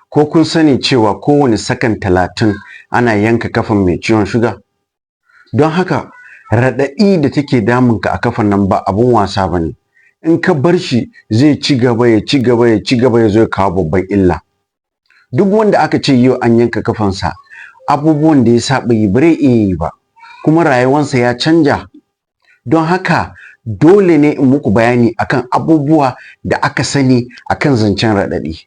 Ko kun sani cewa kowane sakan 30 ana yanka kafan mai ciwon shuga? Don haka raɗaɗi da take damunka a kafan nan ba abun wasa ba ne. In ka bar shi, zai ci gaba, ya ci gaba, ya ci gaba, ya zo ya kawo babban illa. Duk wanda aka ce yau an yanka kafansa, abubuwan da ya saba yi ba zai iya yi ba, kuma rayuwansa ya canja. Don haka dole ne in muku bayani akan abubuwa da aka sani akan zancen raɗaɗi.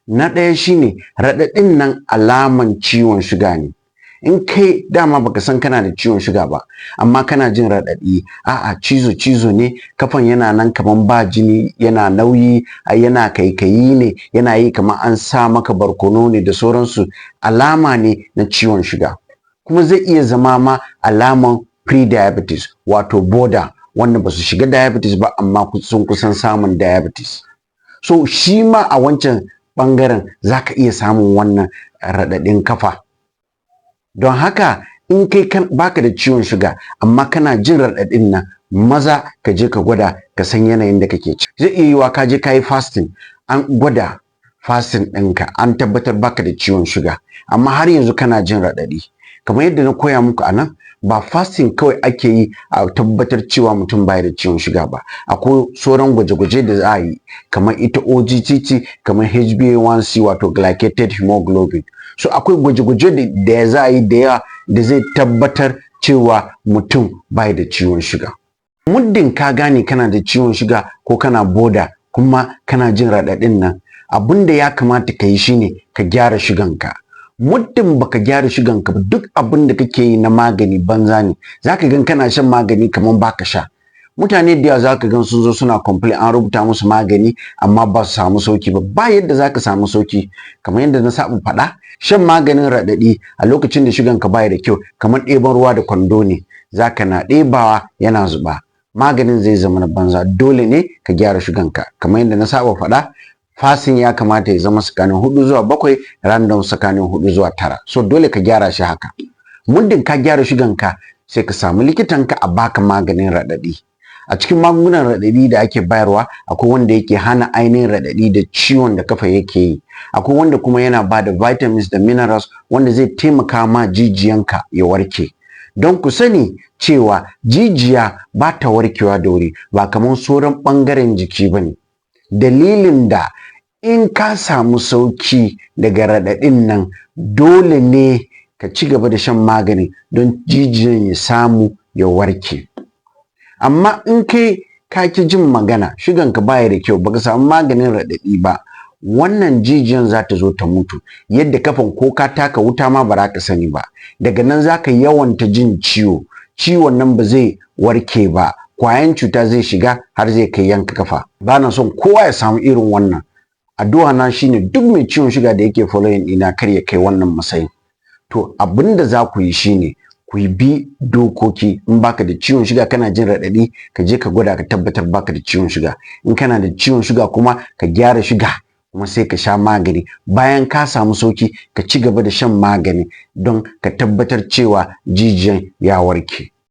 Na ɗaya shine, raɗaɗin nan alaman ciwon shuga ne. In kai dama baka san kana da ciwon shuga ba, amma kana jin raɗaɗi, a'a, cizo cizo ne, kafan yana nan kaman ba jini, yana nauyi, yana kaikayi ne, yana yi kaman an sa maka barkono ne da sauransu, alama ne na ciwon shuga. Kuma zai iya zama ma alaman pre-diabetes, wato border, wanda ba su shiga diabetes ba amma sun kusan samun diabetes. So shi ma a wancan ɓangaren za ka iya samun wannan raɗaɗin kafa. Don haka in kai baka da ciwon shuga amma kana jin raɗaɗin nan, maza ka je ka gwada ka san yanayin da kake ciki. Zai iya yiwuwa ka je ka yi fasting, an gwada fasting ɗinka, an tabbatar baka da ciwon shuga, amma har yanzu kana jin raɗaɗi. Kamar yadda na koya muku a nan, ba fasting kawai ake yi a tabbatar cewa mutum baya da ciwon shuga ba. Akwai sauran gwaje-gwaje da za a yi, kamar ita OGTT, kamar HbA1c, wato glycated hemoglobin. So akwai gwaje-gwaje da za a yi da yawa da zai tabbatar cewa mutum baya da ciwon shuga. Muddin ka gane kana da ciwon shuga ko kana border kuma kana jin raɗaɗin nan, abin da ya kamata ka yi shine ka gyara shuganka. Muddin baka gyara shuganka ba, duk abin da kake yi na magani banza ne. Zaka gan kana shan magani kaman baka sha. Mutane da yawa zaka gan sun zo suna complain, an rubuta musu magani amma ba su samu sauki ba. Ba yadda zaka samu sauki. Kamar yadda na saba faɗa, shan maganin raɗaɗi a lokacin da shuganka baya da kyau kamar ɗeban ruwa da kwando ne, zaka na ɗebawa yana zuba, maganin zai zama na banza. Dole ne ka gyara shuganka. Kamar yadda na saba faɗa, fasting ya kamata ya zama tsakanin 4 zuwa 7, random tsakanin 4 zuwa 9. So dole ka gyara shi haka. Muddin ka gyara shuganka, sai ka samu likitanka a baka maganin raɗaɗi. A cikin magungunan raɗaɗi da ake bayarwa, akwai wanda yake hana ainihin raɗaɗi da ciwon da kafa yake yi, akwai wanda kuma yana ba da vitamins da minerals wanda zai taimaka ma jijiyanka ya warke. Don ku sani cewa jijiya ba ta warkewa da wuri, ba kamar sauran ɓangaren jiki ba ne. Dalilin da in ka samu sauki daga raɗaɗin nan, dole ne ka ci gaba da shan magani don jijiyan ya samu ya warke. Amma in kai ka ki jin magana, shuganka baya da kyau, baka samu maganin raɗaɗi ba, wannan jijiyan za ta zo ta mutu, yadda kafan ko ka taka wuta ma ba za ka sani ba. Daga nan za ka yawanta jin ciwo, ciwon nan ba zai warke ba, kwayan cuta zai shiga har zai kai yanka kafa. Ba na son kowa ya samu irin wannan. Addu'a na shine duk mai ciwon shuga da yake following ɗina kar ya kai wannan matsayin. To abin da za ku yi shine ku bi dokoki. In baka da ciwon shuga kana jin raɗaɗi, ka je ka gwada ka tabbatar baka da ciwon shuga. In kana da ciwon shuga kuma, ka gyara shuga, kuma sai ka sha magani. Bayan ka samu sauki, ka ci gaba da shan magani don ka tabbatar cewa jijiyan ya warke.